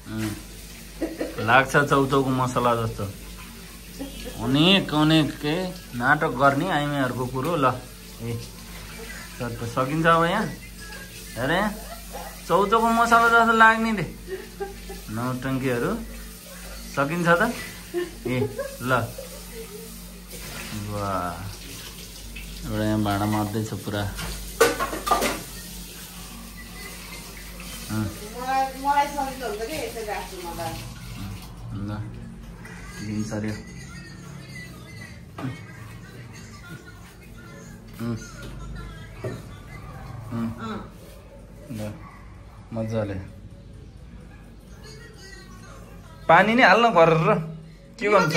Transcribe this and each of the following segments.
लाग्छ चौचौको मसला जस्तो अनेक अनेक के नाटक गर्ने आइमीहरूको कुरो ल ए त सकिन्छ अब यहाँ अरे चौचौको मसला जस्तो लाग्ने दे नौटङ्कीहरू सकिन्छ त ए ल वाह एउटा यहाँ भाँडा मार्दैछ पुरा ल दिन्छ अरे ल मजाले पानी नै हाल्न गरेर के गर्नु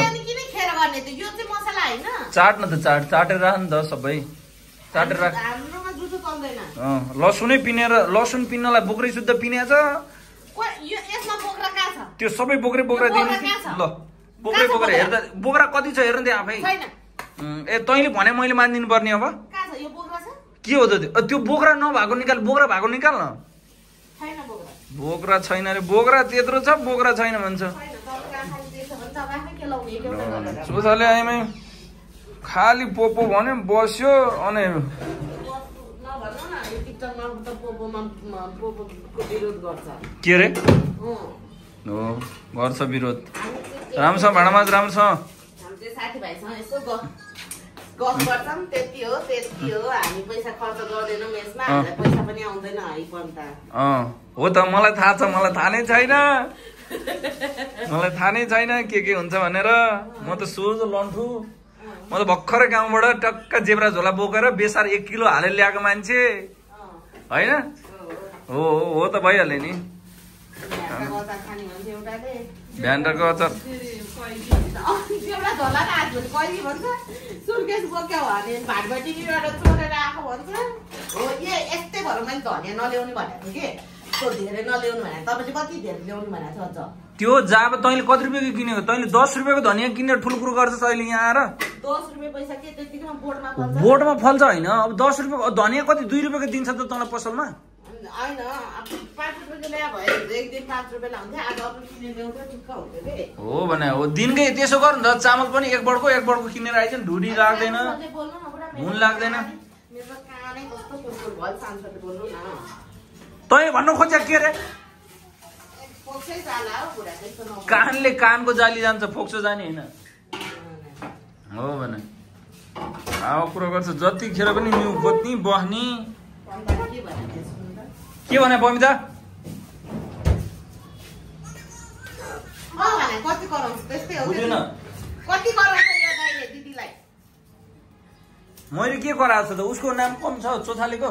चाट्न त चाटेर राख नि त सबै चाटेर राख लसुनै पिनेर लसुन पिन्नलाई बोक्रै शुद्ध पिनेछ त्यो सबै बोक्रे दिनु ल बोक्रे हेर्दा बोक्रा कति छ हेर्नु त्यहाँ आफै ए तैँले भने मैले मानिदिनु पर्ने अब के हो त त्यो बोक्रा नभएको निकाल बोक्रा भएको निकाल न बोक्रा छैन अरे बोक्रा त्यत्रो छ बोक्रा छैन भन्छ सुसाले आइमै खाली पोपो भन्यो बस्यो अनि के रे हो गर्छ विरोध राम्रोसँग भाँडामाज राम्रोसँग हो त मलाई थाहा छ मलाई थाहा नै छैन के हुन्छ भनेर म त सोझो लन्ठु म त भर्खर गाउँबाट टक्क जेब्रा झोला बोकेर बेसार 1 किलो हालेर ल्याएको मान्छे होइन हो त भइहाल्यो नि भ्यान्डाको अचार त्यो जाब तैँले कति रुपियाँको किनेको तैँले 10 रुपियाँको धनियाँ किनेर ठुलो कुरो गर्छस् अहिले यहाँ आएर 10 रुपियाँ पैसा के त्यतिकै बोर्डमा फल्छ होइन अब 10 रुपियाँको धनियाँ कति 2 रुपियाँको दिन्छ त तँलाई पसलमा हो भने हो दिनकै त्यसो गर नि त चामल पनि एक बडको किनेर आइज ढुडी लाग्दैन हुन लाग्दैन तै भन्नु खोज्या के रे कानले कानको जाली जान्छ फोक्सो जाने होइन हो भने अब कुरो गर्छ जतिखेर पनि न्यु खोज्ने बस्ने के भने बमिता मैले के गराएको छु त उसको नाम कम छ चोथालेको